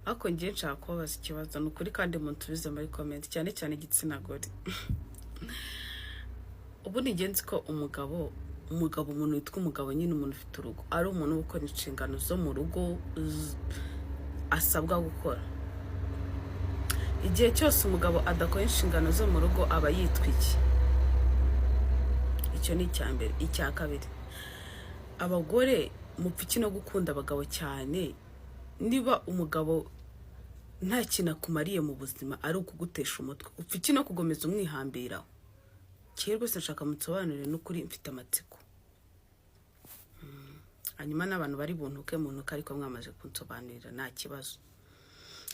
Ariko ngiye nshaka kubabaza ikibazo, ni ukuri, kandi munsubize muri comment, cyane cyane igitsina gore. Ubu ni ingenzi ko umugabo, umuntu witwa umugabo nyine, umuntu ufite urugo, ari umuntu uba ukora inshingano zo mu rugo asabwa gukora. Igihe cyose umugabo adakora inshingano zo mu rugo, aba yitwa iki? Icyo ni icya mbere. Icya kabiri, abagore mupfa iki no gukunda abagabo cyane? Niba umugabo nta kintu akumariye mu buzima, ari ukugutesha umutwe, upfa iki no kugomeza umwihambiraho? Kera rwose nshaka munsobanurire, n'ukuri mfite amatsiko. Hanyuma n'abantu bari buntuke muntuke, ariko mwamaze kunsobanurira, nta kibazo.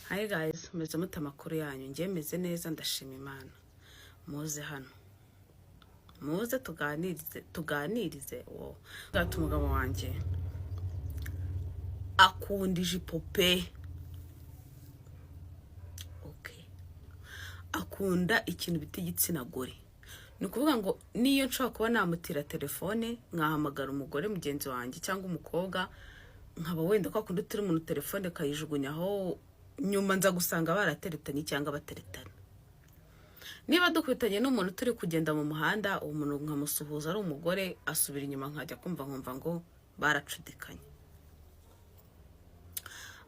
Hi guys, meze mute? Amakuru yanyu? Njye meze neza, ndashima Imana. Muze hano, muze tuganirize, tuganirize. Wo gata, umugabo wanjye akunda ijipo pe. Okay, akunda ikintu bita igitsina gore. Ni ukuvuga ngo niyo nshobora kuba namutira telefone, nkahamagara umugore mugenzi wanjye cyangwa umukobwa, nkaba wenda kwa kundi utira umuntu telefone kayijugunyaho, nyuma nza gusanga barateretanye cyangwa bateretana. Niba dukubitanye n'umuntu turi kugenda mu muhanda, uwo muntu nkamusuhuza ari umugore, asubira inyuma, nkajya kumva nkumva ngo baracudikanye.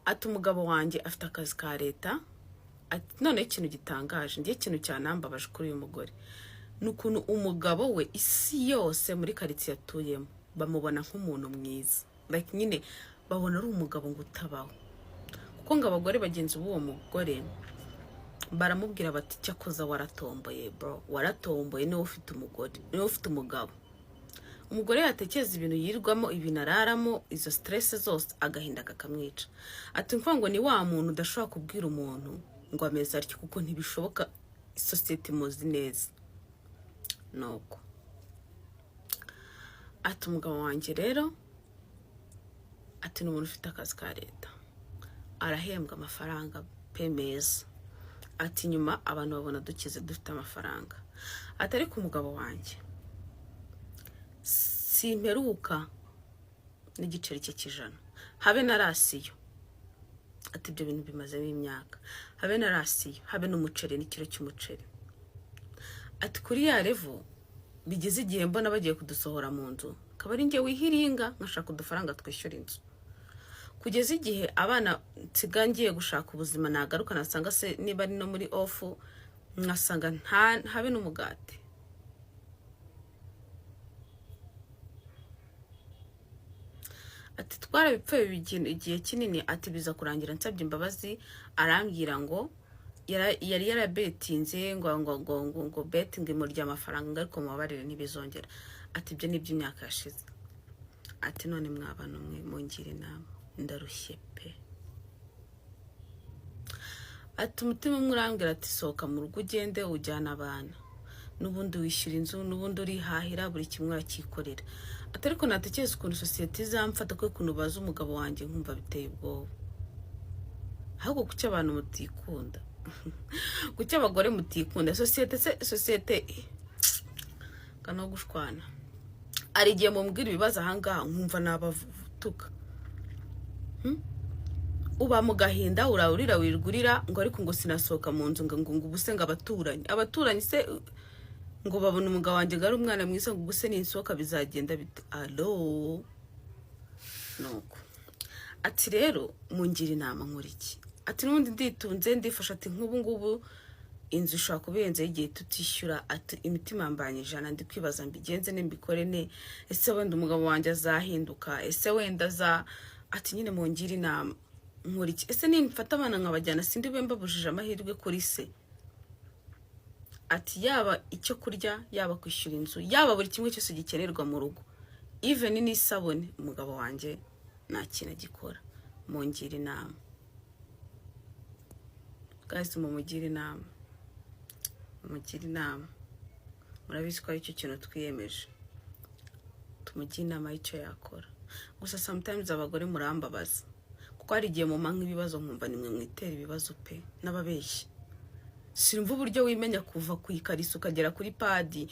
Ati umugabo wanjye afite akazi ka leta. Ati noneho ikintu gitangaje, ngiye ikintu cyanambabaje kuri uyu mugore, ni ukuntu umugabo we isi yose muri karitsiye atuyemo bamubona nk'umuntu mwiza, like nyine babona ari umugabo ngo utabaho, kuko ngo abagore bagenzi b'uwo mugore baramubwira bati: "Cyakoza waratomboye bro, waratomboye, niwe ufite umugore, niwe ufite umugabo." Umugore yatekereza ibintu yirirwamo, ibintu araramo, izo stress zose, agahinda kakamwica. Ati mvuga ngo ni wa muntu udashobora kubwira umuntu ngo ameze atyo, kuko ntibishoboka, sosiyete imuzi neza. Nuko ati umugabo wanjye rero, ati ni umuntu ufite akazi ka leta, arahembwa amafaranga pe meza. Ati nyuma abantu babona dukize, dufite amafaranga. Ati ariko umugabo wanjye simperuka n'igiceri cye cy'ijana, habe na ration. Ati ibyo bintu bimazemo imyaka, habe na ration, habe n'umuceri, n'ikiro cy'umuceri. Ati kuri ya level bigeze igihe mbona bagiye kudusohora mu nzu, akaba ari njye wihiringa nkashaka udufaranga twishyura inzu, kugeza igihe abana nsiga ngiye gushaka ubuzima, nagaruka nasanga se niba ari no muri off, nkasanga nta habe n'umugati. Ati twarabipfuye igihe kinini. Ati biza kurangira nsabye imbabazi, arambwira ngo yari yarabetinze ngo betting imurya amafaranga, ngo ariko mubabarire ntibizongera. Ati ibyo ni iby'imyaka yashize. Ati none mwabana mwe mungire inama, ndarushye pe. Ati umutima umwe urambwira ati sohoka mu rugo ugende ujyane abana, n'ubundi wishyura inzu, n'ubundi urihahira, buri kimwe uracyikorera. Ati ariko natekereza ukuntu sosiyete izamfata, ko ukuntu bazi umugabo wanjye, nkumva biteye ubwoba. Ahubwo kuki abantu mutikunda? Kuki abagore mutikunda? Sosiyete se, sosiyete kano gushwana. Hari igihe mumbwira ibibazo ahangaha nkumva nabavutuka. Uba mu gahinda, urarira, wirwa ngo ariko ngo sinasohoka mu nzu, ngo ubuse ngo abaturanyi se ngo babona umugabo wanjye ngo ari umwana mwiza, ngo ubuse ninsohoka bizagenda bite? Alo, nuko ati rero mungira inama, nkora iki? Ati n'ubundi nditunze, ndifasha. Ati nk'ubu ngubu inzu ishobora kuba ihenze igihe tutishyura. Ati imitima yambanye ijana, ndi kwibaza mbigenze ne, mbikore ne? Ese wenda umugabo wanjye azahinduka? Ese wenda aza? Ati nyine mungire inama, nkora iki? Ese nimfata abana nkabajyana, sindi bube mbabujije amahirwe kuri se? Ati yaba icyo kurya, yaba kwishyura inzu, yaba buri kimwe cyose gikenerwa mu rugo, even n'isabune, umugabo wanjye nta kintu agikora. Mungire inama guys, mumugire inama, mumugire inama. Murabizi ko aricyo kintu twiyemeje, tumugire inama y'icyo yakora. Gusa sometimes abagore murambabaza, kuko hari igihe mumpa nk'ibibazo nkumva nimwe mwitera ibibazo pe. N'ababeshyi, sinumva uburyo wimenya kuva ku ikariso ukagera kuri pad,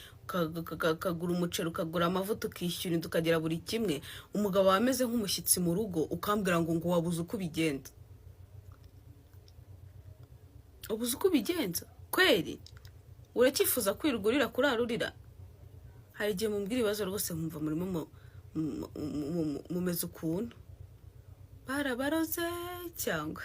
ukagura umuceri, ukagura amavuta, ukishyura inzu, ukagera buri kimwe, umugabo wawe ameze nk'umushyitsi mu rugo, ukambwira ngo wabuze uko ubigenza. Ubuze uko ubigenza kweri? Uracyifuza kwirirwa urira, kurara urira? Hari igihe mumbwira ibibazo rwose nkumva murimo mumeze ukuntu barabaroze cyangwa